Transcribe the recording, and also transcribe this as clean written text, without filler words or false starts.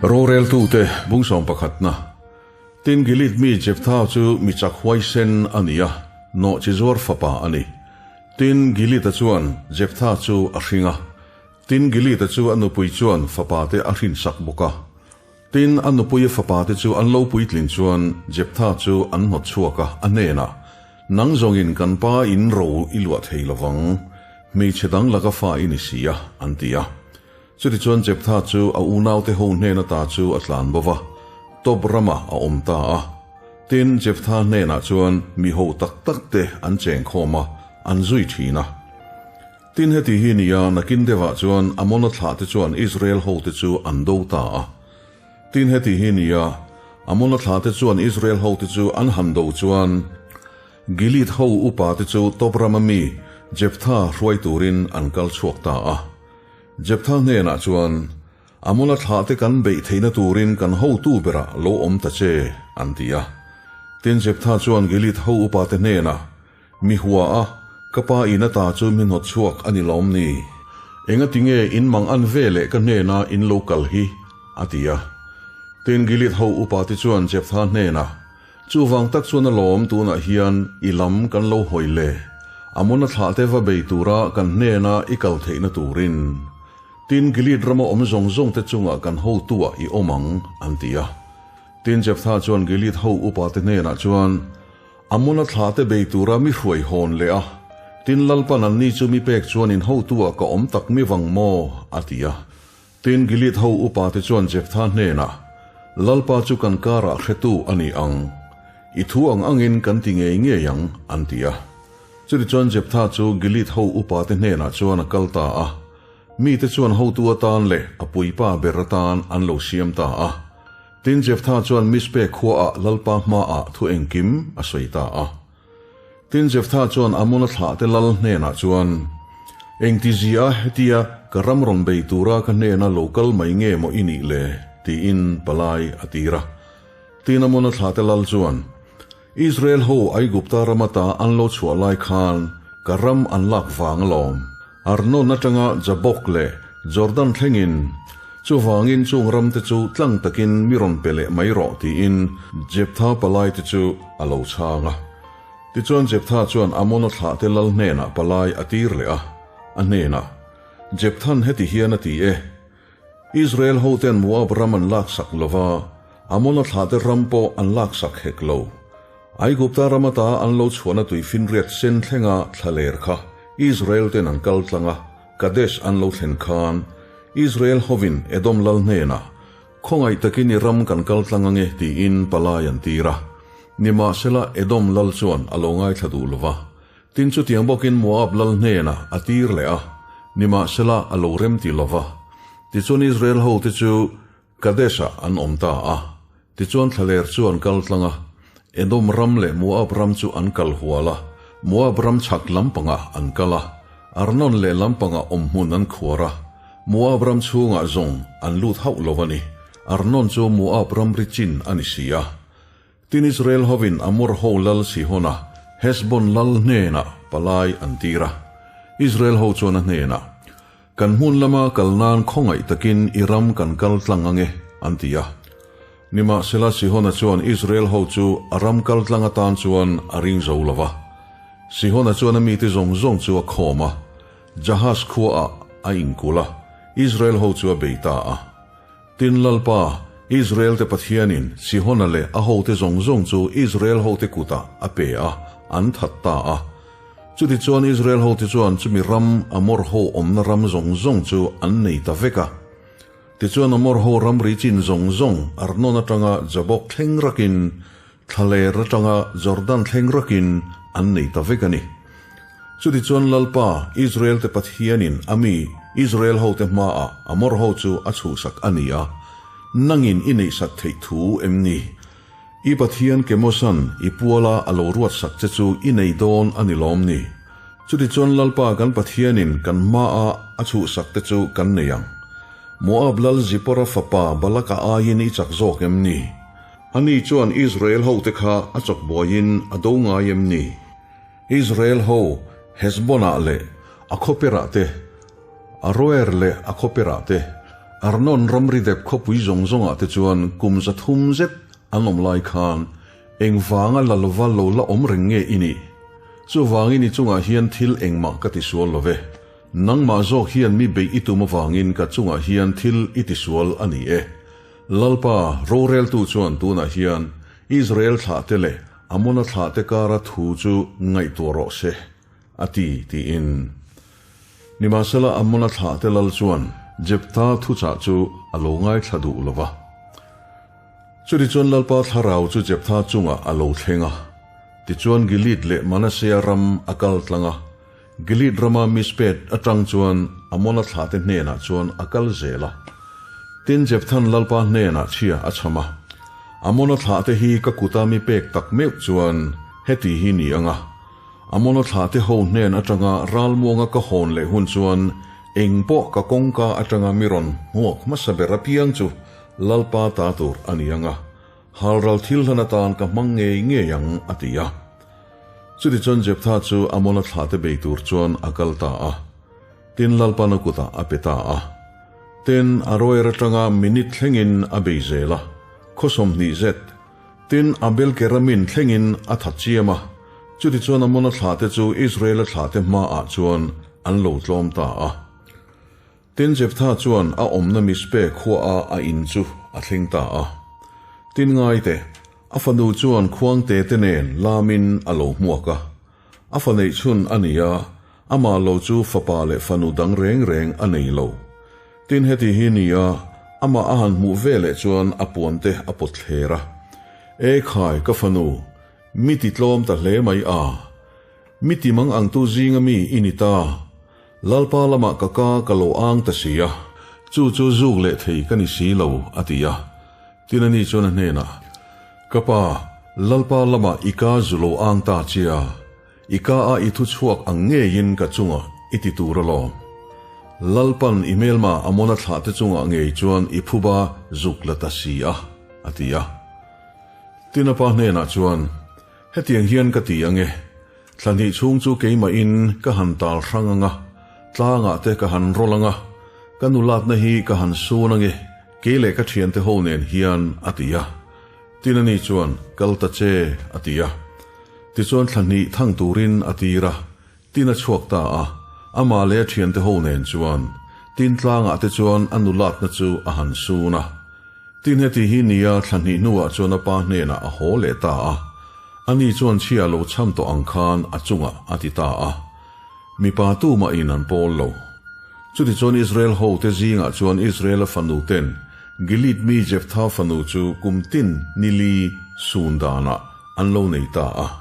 Roreltute bung sawm pakhatna. Tin, Gilead mi Jephtha chu mi chak huaisen a ni a, nawhchi zuar fapa a ni. Tin, Gilead-a chuan Jephtha chu a hring a. Tin, Gilead-a chu a nupui chuan fapate a hrinsak bawk a. Tin, a nupuia fapate chu an lo puitlin chuan Jephtha chu an hnawt chhuak a, a hnenah, Nang zawngin kan pa in ro i luah thei lo vang, hmeichhe dang laka fa i ni si a, an ti a. Chutichuan Jephtha chu a unaute ho hnen ata chu a tlan bo va, Tob ramah a awm ta a. Tin, Jephtha hnenah chuan mi ho tak takte an cheng khawm a, an zui thin a. Tin, heti hi nia, nakin deuhah chuan Amona thlahte chuan Israel hote chu an do ta a. Tin, heti hi nia, Amona thlahte chuan Israel hote chu an han do chuan, Gilead ho upate chu Tob rama mi Jephtha hruai turin an kal chhuak ta a. Jephtha hnenah chuan, Amona thlahte kan beih theihna turin kan hotu berah lo awm ta che, an ti a. Tin, Jephtha chuan Gilead ho upate hnenah, Mi hua a, ka pa in ata chu mi hnawt chhuak a ni lawm ni? Engati nge in mang an ve leh ka hnena in lo kal hi? a ti a. Tin, Gilead ho upa te chuan Jephtha hnenah, Chuvang tak chuan a lawm tunah hian i lam kan lo hawi le, Amona thlah te va bei tura kan hnena i kal theihna turin. Tin, Gilead rama awm zawng zawng te chungah kan hotuah i awm ang, an ti a. Tin, Jephtha chuan Gilead ho upa te hnenah chuan, Amona thla te bei tura mi hruai hawn leh a, tin Lalpan anni chu mi pek chuan in hotu-ah ka awm tak mi vang maw? a ti a. Tin Gilead ho upa te chuan Jephtha hnenah, Lalpa chu kan karah hretu a ni ang. I thu ang angin kan ti ngei ngei ang, an ti a. Chutichuan Jephtha chu Gilead ho upa te hnenah chuan a kal ta a. Mite chuan hotu atan leh a puipa ber atan an lo siam ta a. Tin, Jephtha chuan Mizpe khuaah Lalpa hmaah thu engkim a sawi ta a. Tin, Jephtha chuan Amona thlahte lal hnenah chuan, Engtizia hetia ka ram rawn bei tura ka hnena lo kal mai nge maw i nih le? tiin palai a tir a. Tin, Amona thlahte lal chuan, Israel ho Aigupta ram ata an lo chhuah lai khan ka ram an lak vang alawm. Arnon atanga Jabok leh Jordan thlengin, Chuvangin chung ramte chu tlang takin mi rawn pe leh mai rawh tiin Jephtha palaite chu a lo chhang a. Tichuan Jephtha chuan Amona thlahte lal hnenah palai a tir leh a, a hnenah, Jephthan heti hian a ti e, Israel hoten Moab ram an laksak lo va, Amona thlahte ram pawh an laksak hek lo. Aigupta ram ata an lo chhuahna tui finriat sen thlenga thlaler kha Israel ten an kal tlang a, Kadesh an lo thlen khan Israel hovin Edom lal hnenah, Khawngaih takin i ram kan kal tlang ange tiin palai an tir a. Nimahsela Edom lal chuan a lo ngaithla duh lo va. Tin chutiang bawkin Moab lal hnenah a tir leh a, nimahsela a lo remti lo va. Tichuan Israel hote chu Kadesh-ah an awm ta a. Tichuan thlaler chu an kal tlang a, Edom ram leh Moab ram chu an kal hual a, Moab ram chhak lampangah an kal a, Arnon leh lampangah awmhmun an khuar a, Moab ram chhungah zawng an lut hauh lo a ni, Arnon chu Moab ramri chin a ni si a. Tin Israel hovin Amor ho lal Sihona, Hesbon lal hnenah palai an tir a. Israel ho chuan a hnenah, Kan hmun lama kal nan khawngaih takin i ram kan kal tlang ange, an ti a. Nimahsela Sihona chuan Israel ho chu a ram kal tlang atan chuan a ring zo lo va. Sihona chuan a mite zawng zawng chu a khawm a, Jahaz khuaah a inkulh a, Israel ho chu a bei ta a. Tin Lalpa, Israel-te Pathianin Sihona leh a hote zawng zawng chu Israel hote kutah a pe a, an that ta a. Chutichuan Israel hote chuan chumi ram Amor ho awmna ram zawng zawng chu an nei ta vek a. Tichuan Amor ho ramri chin zawng zawng Arnon atanga Jabok thleng rakin, Thlaler atanga Jordan thleng rakin an nei ta vek a ni. Chutichuan Lalpa, Israel-te Pathianin a mi Israel hote hmaah Amor ho chu a chhuhsak a ni a, nangin i neihsak theih thu em ni? I Pathian Kemosan i puala a lo ruatsak che chu i nei dawn a ni lawm ni? Chutichuan Lalpa kan Pathianin kan hmaah a chhuhsak te chu kan nei ang. Moab lal Zipporah fapa Balaka aiin i chak zawk em ni? Ani chuan Israel hote kha a chawkbuaiin a do ngai em ni? Israel ho Hesbon-ah leh a khawperah te, Aroer leh a khawperah te, Arnon ramri dep khawpui zawng zawngah te chuan kum 300 zet an awm lai khan engvanga la lova lo la awm reng nge i nih? Chuvangin i chungah hian thil engmah ka tisual lo ve. Nangmah zawk hian mi beih i tum avangin ka chungah hian thil i tisual a ni e. Lalpa, roreltu chuan tunah hian Israel thlahte leh Amona thlahte kara thu chu ngaihtuah rawh se, a ti, tiin. Nimahsela Amona thlahte lal chuan Jephtha thuchah chu a lo ngaithla duh lo va. Chutichuan Lalpa thlarau chu Jephtha chungah a lo thleng a, tichuan Gilead leh Manasea ram a kal tlang a, Gilead rama Mizpeh atang chuan Amona thlahte hnenah chuan a kal zel a. Tin, Jephthah Lalpa hnenah chhia a chham a, Amona thlahte hi ka kuta mi pek tak meuh chuan heti hi ni ang a, Amona thlahte ho hnen atanga ralmuanga ka hawn leh hun chuan eng pawh ka kawngka atanga mi rawn hmuak hmasa ber apiang chu Lalpa ta tur a ni ang a, Halral thil hlan atan ka hmang ngei ngei ang, a ti a. Chutichuan Jephtha chu Amona thlahte bei tur chuan a kal ta a. Tin Lalpan a kutah a pe ta a. Tin, Aroer atanga minute thlengin a bei zel a, khaw 20 zet. Tin, Abel Keramin thlengin a that chiam a. Chutichuan Amona thlahte chu Israela thlahte hmaah chuan an lo tlawm ta a. Tin Jephtha chuan a awmna Mizpeh khuaah a in chu a thleng ta a. Tin ngaite, a fanu chuan khuangte te nen lamin a lo hmuak a. A fa neih chhun a ni a, amah lo chu fapa leh fanu dang reng reng a nei lo. Tin heti hi ni a, amah a han hmuh ve leh chuan a puante a pawt thler a. E khai, ka fanu, mi ti tlawm ta hle mai a. Mi ti mang ang tu zinga mi i ni ta. Lalpa lamah ka ka ka lo ang ta si a, chu chu zuk leh thei ka ni si lo, a ti a. Tin ani chuan a hnenah, Ka pa, Lalpa lamah i ka zu lo ang ta chia, i ka a i thu chhuak ang ngeiin ka chungah i ti tur alawm. Lalpan i hmelma Amona thlahte chungah ngei chuan i phuba zuk la ta si a, a ti a. Tin a pa hnenah chuan, Hetiang hian ka ti ang e, Thla hnih chhung chu keimahin ka han tal hrang ang a, tlangah te ka han rawlh ang a, ka nulatna hi ka han sun ang e, kei leh ka thiante ho nen hian, a ti a. Tin ani chuan, Kal ta che, a ti a. Tichuan thla hnih thang turin a tir a, tin a chhuak ta a, amah leh a thiante ho nen chuan tin tlangah te chuan a nulatna chu a han sun a. Tin heti hi nia thla hnih hnuah chuan a pa hnenah a haw leh ta a, ani chuan chhia lo cham tawh ang khan a chungah a ti ta a. Mipa tumahin an pawl lo. Chutichuan Israel hote zingah chuan Israela fanu ten Gilead mi Jephthah fanu chu kum tin ni li sun danah an lo nei ta a.